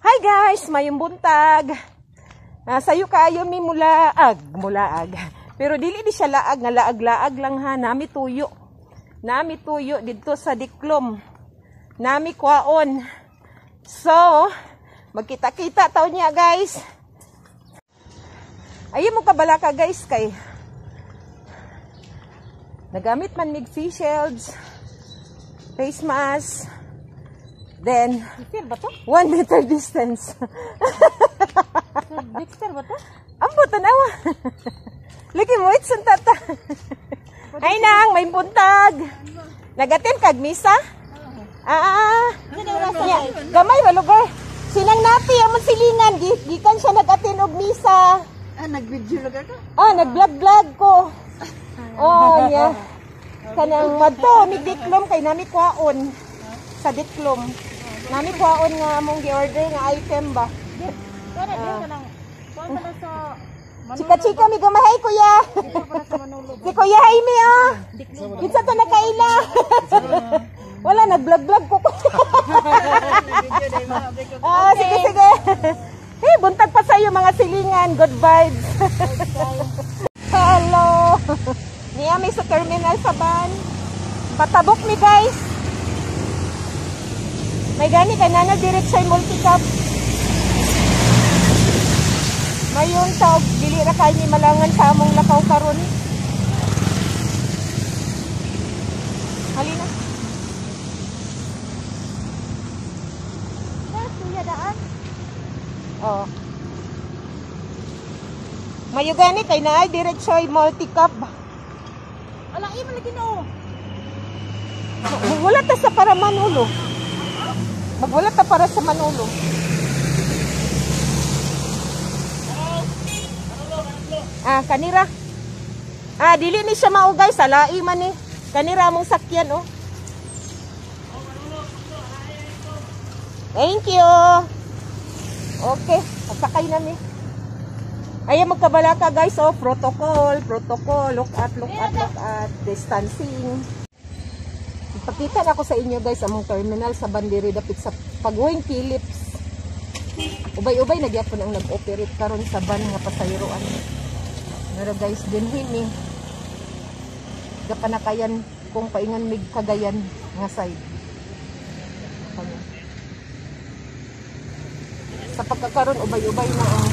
Hi guys, mayong buntag. Sayo kaayo mi mulaag, mulaag. Pero dili di siya laag nga laag-laag lang ha, nami tuyo. Nami tuyo didto sa Diklom. Nami kwaon. So, magkita-kita taon niya guys. Ayaw mo kabalaka guys kay nagamit man mig face shields, face mask, then Dexter ba to? 1 meter distance. Dexter ba to? Ambo, tanawa. Lagi mo, it's ang tata. Ay nang, may buntag. Nagatin kag misa? Ah, yeah. Gamay ba lugar? Sinang napi, amon silingan. Gikan siya nag-atin og misa. Ah, nag-video lugar ka? Ah, nag-vlog-vlog ko. Oh, yeah. Kanang madto, mig Diklom kay nami kwaon. Sa Diklom. Nami kwaon nga among gi-order nga item ba. Pero di ka lang. Kuan pala sa Manolo. Chika-chika mi gamahay kuya. Dito pala sa Manolo. Si Kuya Jaime oh. Kinsa to nakaila? Wala, nag-vlog-vlog ko. Ah, sige sige. Hey, buntag pa sa iyo mga silingan. Good vibes. Hello. Niya mi sa terminal sa van. Patabok mi guys. May gani kay nana direct sa multicab. Mayon taog dili ra kay ni malangan sa among lakaw karon. Halina. Ah, kuya daan. Oh. Mayo gani kay naay diretso ay multicab. Ala, iman lagi no. Wala ta sa para Manolo. Magwala ta para sa Manolo. Ah, kanira. Ah, dili ni siya mao guys, salai man ni. Kanira among sakyan oh. Thank you. Okay, pasakay na mi. Ayaw magkabalaka guys, oh, protocol, protocol, look at, look at, look at, distancing. Ipakita na ako sa inyo guys among terminal sa Bandiri dapit sa Paguing Philips. Ubay-ubay nagyapon ang nag-operate karon sa van nga pasayroan. Pero guys, dinhi mi gapanakayan kung paingon mig Cagayan nga side. Kanya. Sa pagkakaron ubay-ubay na ang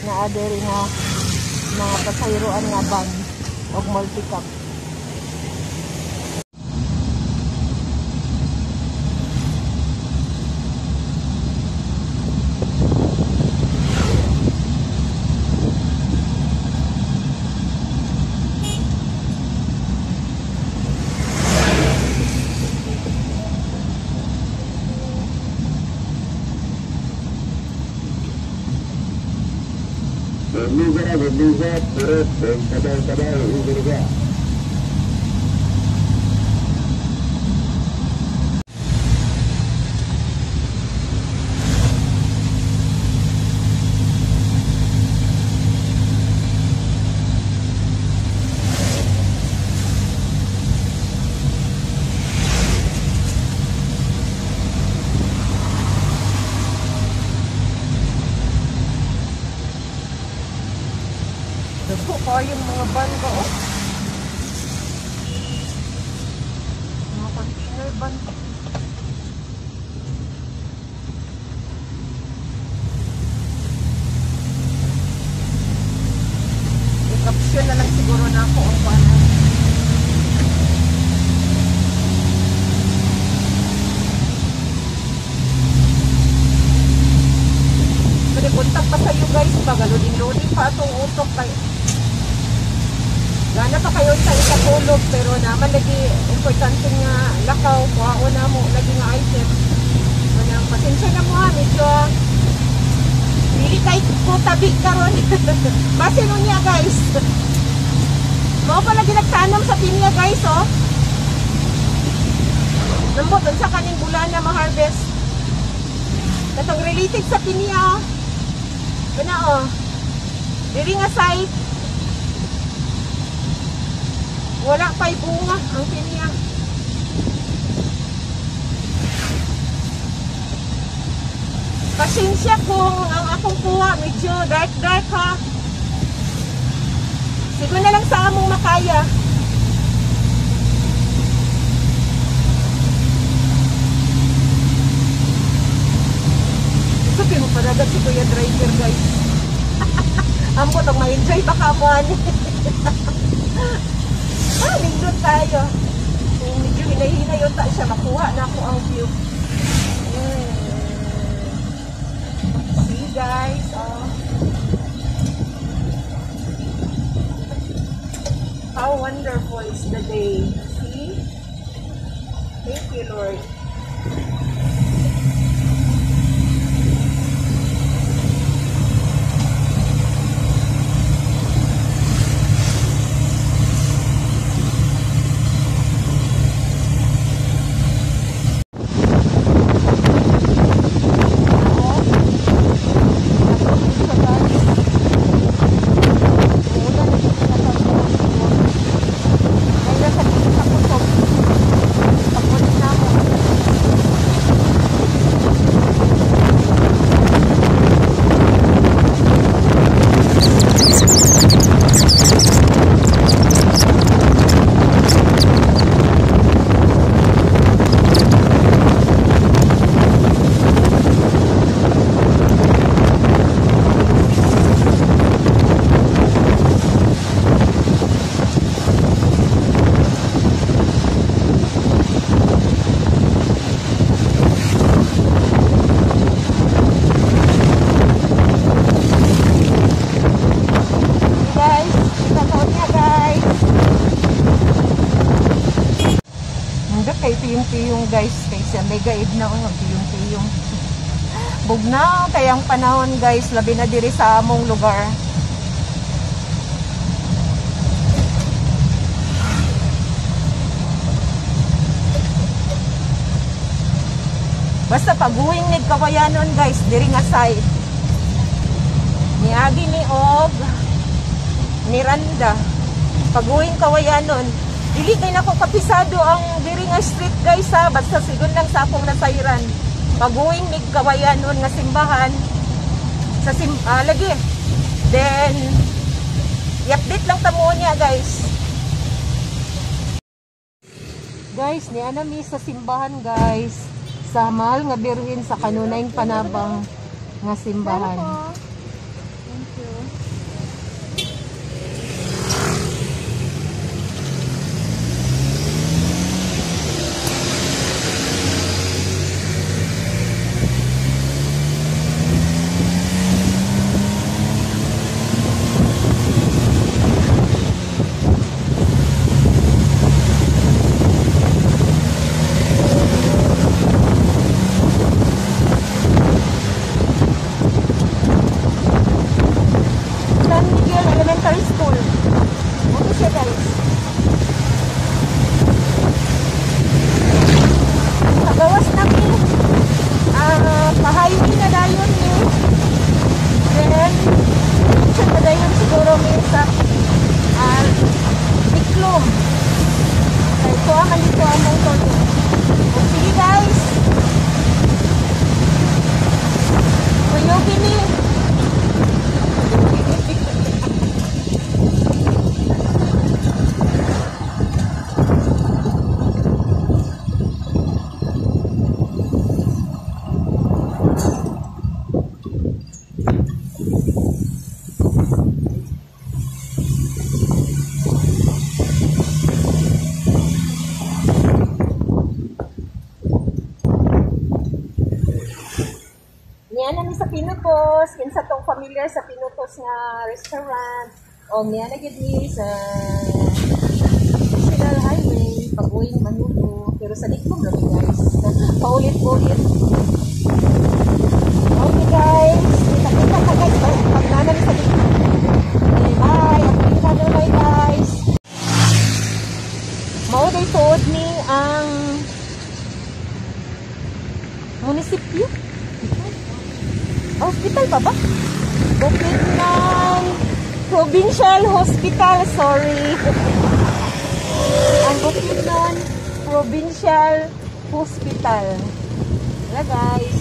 naadere nga mga pasayroan nga van og multicab. Dagko kayong mga van ba oh? Mga container van. I-caption na lang siguro na ako ang kuanan. Pero buntag pa sa'yo guys, pag loading pa atong utok kay gana pa kayo sa ikatulog pero naman lagi importante nga lakaw, kuhaon na mo lagi nga item. Manang pasensya na mo ha, medyo dili kay ko tabi karon. Basin niya guys. Mao pa lagi nagtanom sa pinya guys oh. Nambot unsa kaning bulan na ma-harvest. Katong related sa pinya oh. Kana oh. Diri nga site. Wala pa'y bunga ang pinya. Pasensya kung ang akong kuha medyo dark dark ha. Siguro na lang sa among makaya. So, pinupadagat si Kuya Driver, guys. Ambot ang ma-enjoy baka mo ani. Ah, nindot tayo. Medyo hinay-hinay unta siya, makuha na ako ang view. See guys, oh. How wonderful is the day. See? Thank you, Lord. Guys, kita taon niya guys. Hindi kay piyong-piyong guys, kay siya mega id na oh, piyong-piyong. Bugnaw kayang panahon guys, labi na diri sa among lugar. Basta pag-uwing ni Kawayanon guys, diri nga side. Niagi ni og Miranda. Pag-uwing Kawayanon, dili kay nako kapisado ang diri nga street guys ha, basta sigon lang sa akong nasayran. Pag-uwing mig Kawayanon nga simbahan sa lagi. Then i-update lang ta mo niya guys. Guys, niya na mi sa simbahan guys. Sa mahal nga Birhen sa kanunayng panabang nga simbahan. Thank you. San Miguel Elementary School. Okay siya guys. Pagawas na mi. Pa-highway na dayon mi. Then, siya na dayon siguro mi sa Niklom. Kaya ito ang dito among todo. Sige guys. Kuyugin ni. Niya na mi sa Pinutos, kinsa tong familiar sa Pinutos nga restaurant. O niya na gid mi sa National Highway pag-uwing Manulo, pero sa Nikong ra mi guys. Paulit-ulit. Okay guys, kita-kita ka guys pag nana mi sa Nikong. Okay, bye. Ang na guys. Mao day tuod ni ang munisipyo. Hospital pa ba? Bukidnon Provincial Hospital, sorry. Ang Bukidnon Provincial Hospital. Wala guys.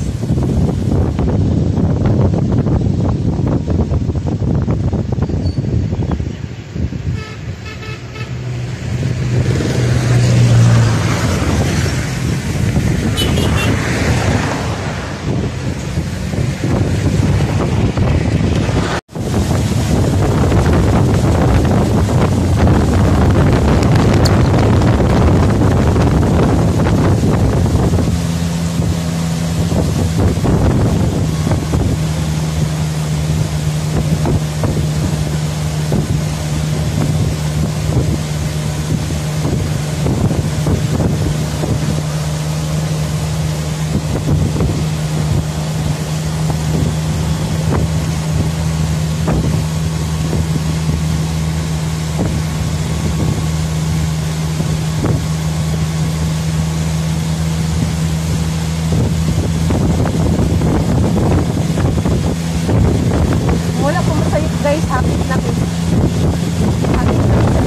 Wala ko masayop guys, hapit na ko. Hapit na sa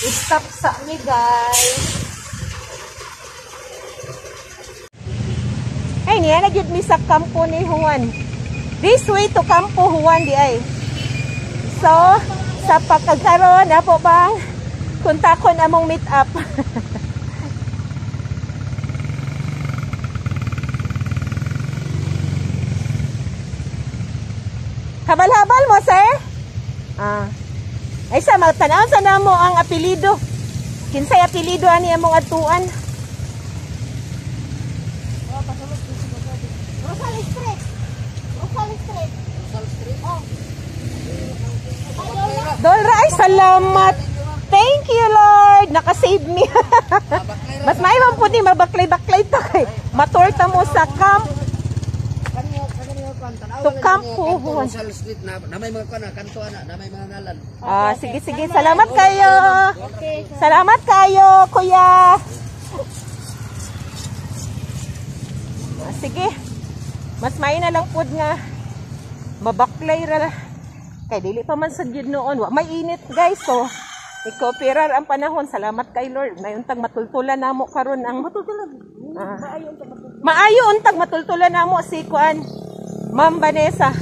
Stop sa mi guys. Ay, niya na gyud mi sa kampo ni Juan. This way to Kampo Juan di ay. So, sa pagkakaroon apo bang kontakon among meet up. Habal-habal mo, sir? Ah. Ay sa magtan-aw sa namo ang apelyido. Kinsay apelyido ani among atuan? Rosal Street. Rosal Street. Rosal Street. Oh. Dolra, ay salamat. Thank you Lord. Naka-save me. Mas may man pud ni mabaklay-baklay ta kay matorta mo sa camp. To Kampo Juan. Rosal Street na may mga kana kanto ana, na may mga ngalan. Ah, sige sige, salamat kayo. Okay. Salamat kayo, kuya. Ah, sige. Mas may na lang pud nga mabaklay ra kay dili pa man sad gyud noon. Wa may init guys, so ikoperar ang panahon. Salamat kay Lord. Mayuntag matultulan namo karon ang Matutulog. Ah. Maayo unta matutulog. Maayo untag matultulan namo si kuan Ma'am Vanessa.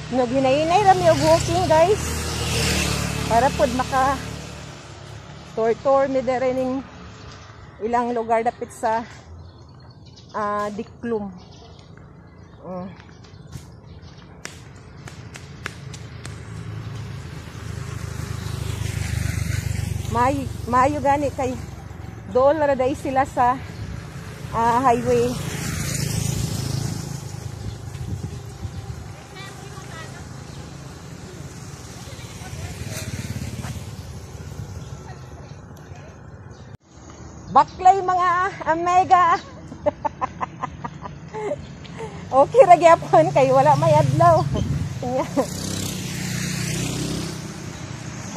Naghinay-hinay rami og walking guys. Para pod maka tour-tour mi dere ning ilang lugar dapit sa Diklum. Maayo gani kay dool ra dai sila sa highway. Baklay mga amega. Okay ra gyapon kay wala may adlaw.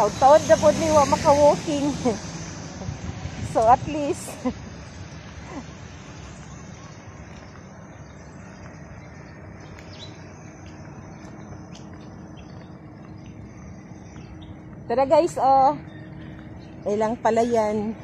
Taud-taud na pod ni wa maka-walking. So at least tara guys, oh. Ilang palayan.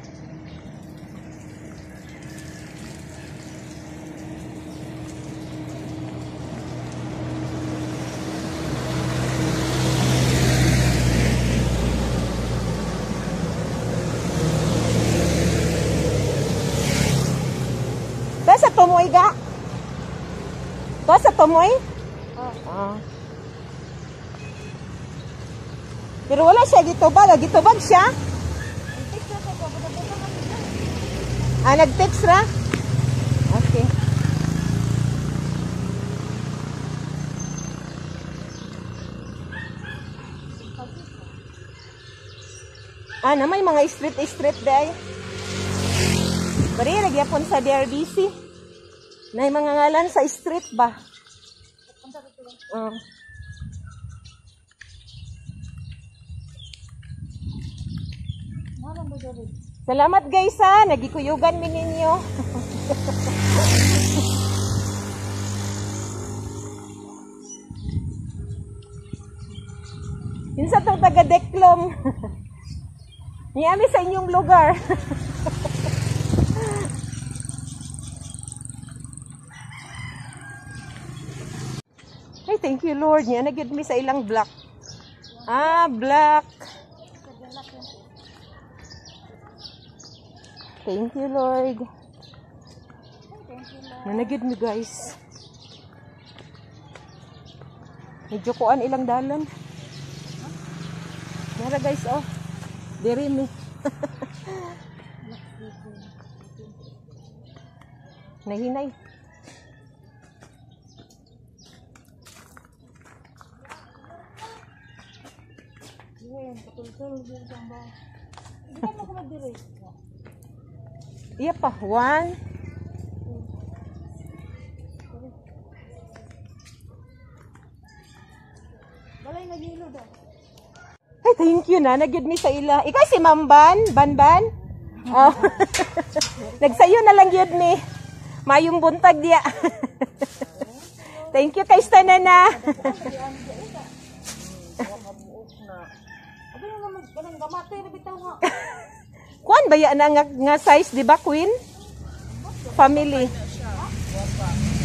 To sa Tomoy ga? To sa Tomoy? Ah. Pero wala siya gitubag. Gitubag siya? Ah, nag-text ra? Okay. Ah, na may mga street-street day. Bari, nagyapon sa DRBC. Nay mga ngalan sa street ba? Salamat guys ha, nagikuyugan mi ninyo. Kinsa tong taga Deklom? Niyami sa inyong lugar. Ay, thank you Lord. Niya na gyud mi sa ilang block. Ah, black. Thank you Lord. Nanagid mi guys. Medyo kuan ilang dalan. Nara guys oh. Diri mi. Nahinay. Iya pa, 1. Balay nagilo daw. Ay, thank you na. Nagyud mi sa ila. Ikaw si Ma'am Ban? Ban Ban? Oh. Nagsayo na lang yun mi. Mayong buntag diya. Thank you kay Stanana. Kuan ba yan nga, nga size, di ba, Queen? Family.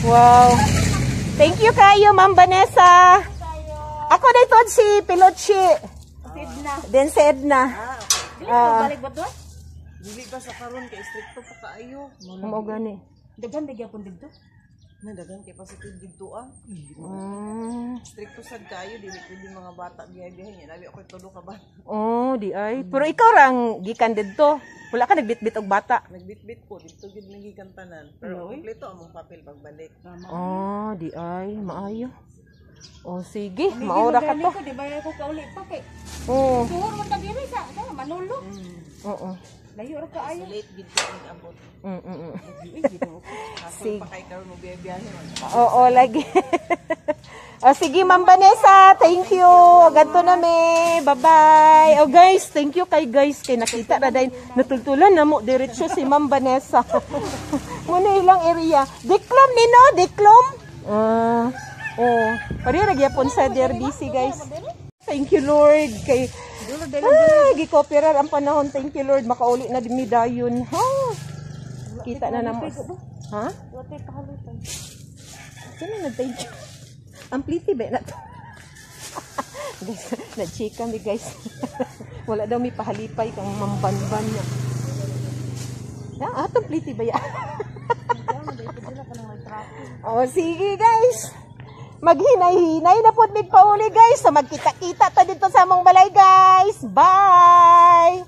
Wow. Thank you kayo, Ma'am Vanessa. Ako na ito si Pilochi. Then si Edna. Balik ba to? Dili ba sa karon kay stricto pa kaayo. Mao gani. Daghan gyapon didto. Na daghan kay positive didto ah. Stricto sad kaayo dili pwede mga bata biyahe-biyahe niya. Labi ako tulo ka ba. Oh, di ay. Pero ikaw rang gikan didto. Wala ka nagbitbit og bata. Nagbitbit ko didto gid nagikan tanan. Pero kompleto among papel pagbalik. Oh, di ay maayo. Oh, sige, maura ka to. Di ba ako kauli pa kay. Oo. Suhor man ta diri sa Manolo. Oo. Layo ra kaayo. Late gid ko ang abot. Sige. Pa kay karon mo biyahe-biyahe man. Oo, lagi. Oh, sige, Ma'am Vanessa, thank you. Ganto na me. Bye-bye. Oh, guys, thank you kay guys kay nakita na dahil natultulan na mo diretso si Ma'am Vanessa. Muna ilang area. Diklom nino, diklom. Oh, pari ra gyapon sa DRBC, guys. Thank you Lord kay gikoperar ang panahon. Thank you Lord, makauli na mi dayon. Ha. Kita na namo. Ha? Sino nag-thank you? Ang pliti ba na to? Guys, nag-chika mi guys. Wala daw mi pahalipay kang mambanban niya. Ah, atong pliti ba ya? Oh, sige guys. Maghinay-hinay na pud mig pauli guys. So magkita-kita ta dito sa among balay guys. Bye.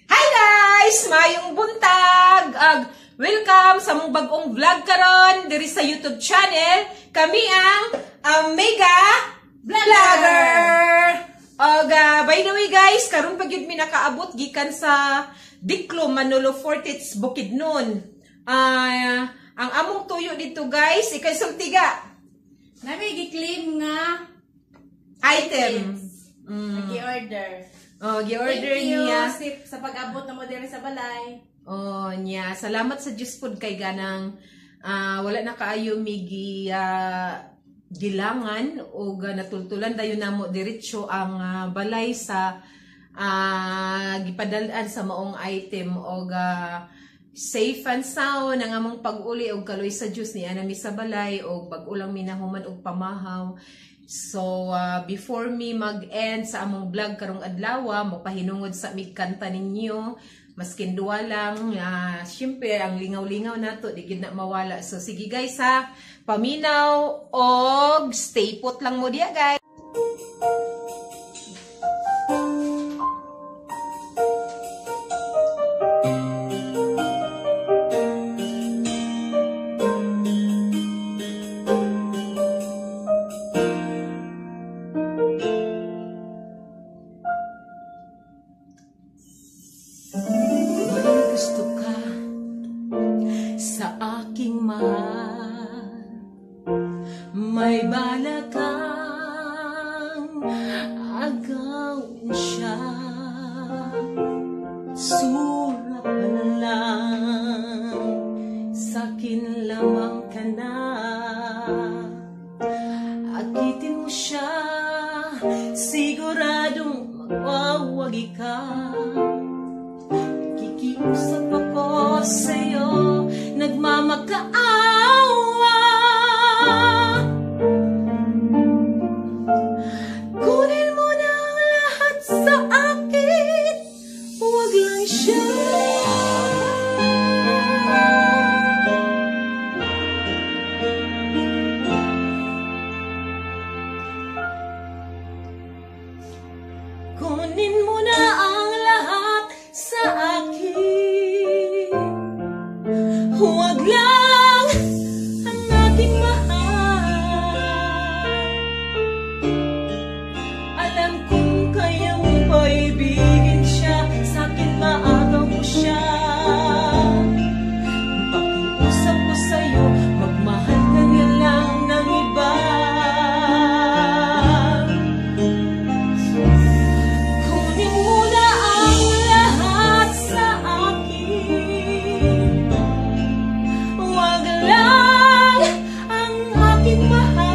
Hi guys, mayong buntag. Ag welcome sa among bag-ong vlog karon diri sa YouTube channel. Kami ang Omega Vlogger. Og by the way guys, karon pa gyud mi nakaabot gikan sa Diclom, Manolo Fortits, Bukidnon. Ang among tuyo dito guys, ikay sultiga. Nami gi-claim nga item. Nag-order. Oh, gi-order Thank you, niya. Sip, sa pag-abot na mo diri sa balay. Oh, niya. Salamat sa Diyos pod kay ganang wala na kaayo mi gilangan o natultulan dayon namo diretso ang balay sa gipadal-an sa maong item og safe and sound ang among pag-uli og kaloy sa Dios niya nami sa balay og bag-o lang minahuman og pamahaw. So before me mag-end sa among vlog karong adlaw, mopahinungod sa mig kanta ninyo maskin duwa lang, syempre ang lingaw-lingaw nato di gid na mawala. So sige guys ha, paminaw og stay put lang mo diya guys. Gusto ka sa aking mahal, may balak kang agawin siya. Sulat lang, sa'kin lamang ka na. Akitin mo siya, siguradong magwawagi ka. Nagmamakaawa. Kunin mo na ang lahat sa akin, huwag lang siya. Kunin mo na ang lahat sa akin, huwag lang ang aking mahal. Alam kong kaya mo pa ibigin siya, sa akin maagaw mo siya. Pakiusap ko sa'yo, magmahal ka na lang ng iba. Kunin mo na ang lahat sa akin, huwag lang ang aking mahal.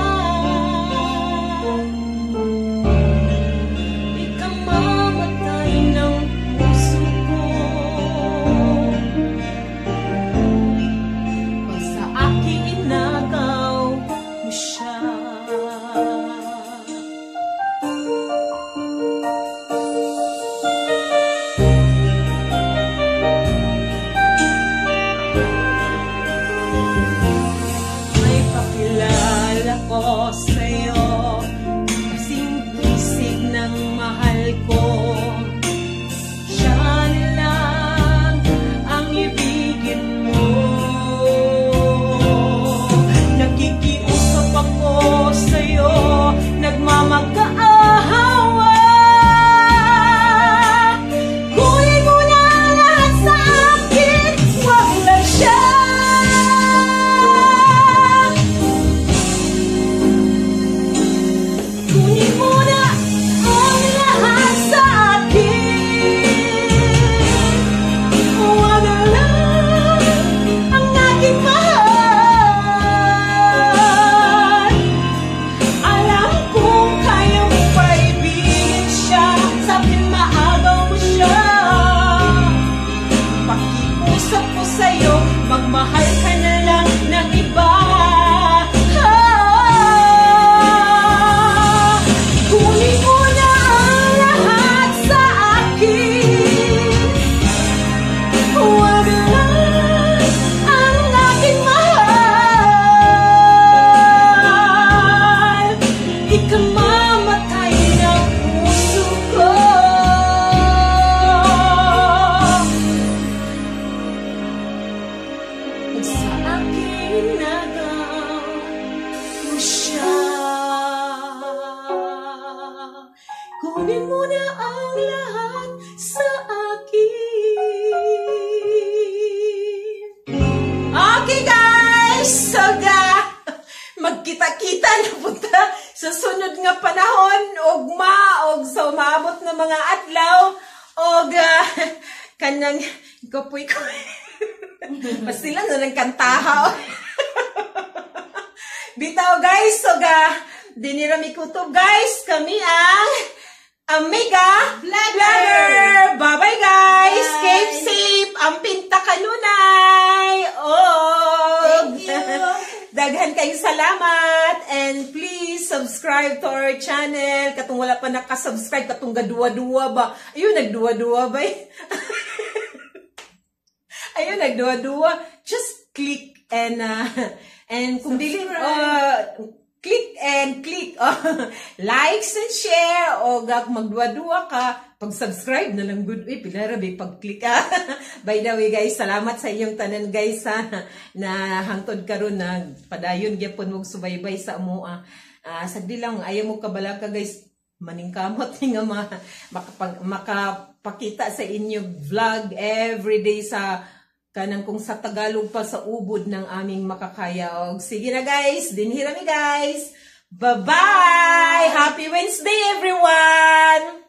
Ikamamatay ng puso ko pag sa akin inagaw mo siya. May pakilala ko sa'yo, kasing kisig ng mahal ko. Siya na lang ang ibigin mo. Nakikiusap ako sa'yo, nagmamakaawa. Kunin mo na ang lahat sa akin, huwag lang siya. Kunin mo na ang lahat sa akin, huwag lang ang aking mahal. Alam kong kaya mo pa ibigin siya, sa akin maagaw mo siya. Pakiusap ko sa'yo, magmahal ka na lang ng iba. Ah, kunin mo na ang lahat sa akin, huwag lang ang aking mahal. Ikamamatay ng puso ko pag sa akin inagaw mo siya. Kunin mo na ang lahat sa akin. Okay guys! So ga, magkita-kita na punta sa sunod nga panahon, ugma, og sa umaabot na mga adlaw, og kanang kapoy ko. Basta na ng kantaha. Bitaw guys, so ga, dinira mi kutob guys, kami ang Amiga Vlogger! Bye-bye guys! Bye. Keep safe! Amping ta kanunay! Og! Thank you. Daghan kayong salamat and please subscribe to our channel. Katong wala pa nakasubscribe, katong gaduwa-duwa ba? Ayun, nagduwa-duwa ba? Ayun, nagduwa-duwa. Just click and kung dili click and click, oh, likes and share o magduwa-duwa ka, pag-subscribe na lang good. Uy, pila ra ba pag-click ah. By the way guys, salamat sa inyong tanan guys ha, na hangtod karon na padayon gyapon mo subaybay sa amoa. Sagdi lang ayaw mo kabalaka guys, maningkamot nga makapakita sa inyo vlog every day sa kanang kung sa Tagalog pa sa ubod ng aming makakaya. Og sige na guys, dinhi ra mi guys. Bye-bye! Happy Wednesday everyone!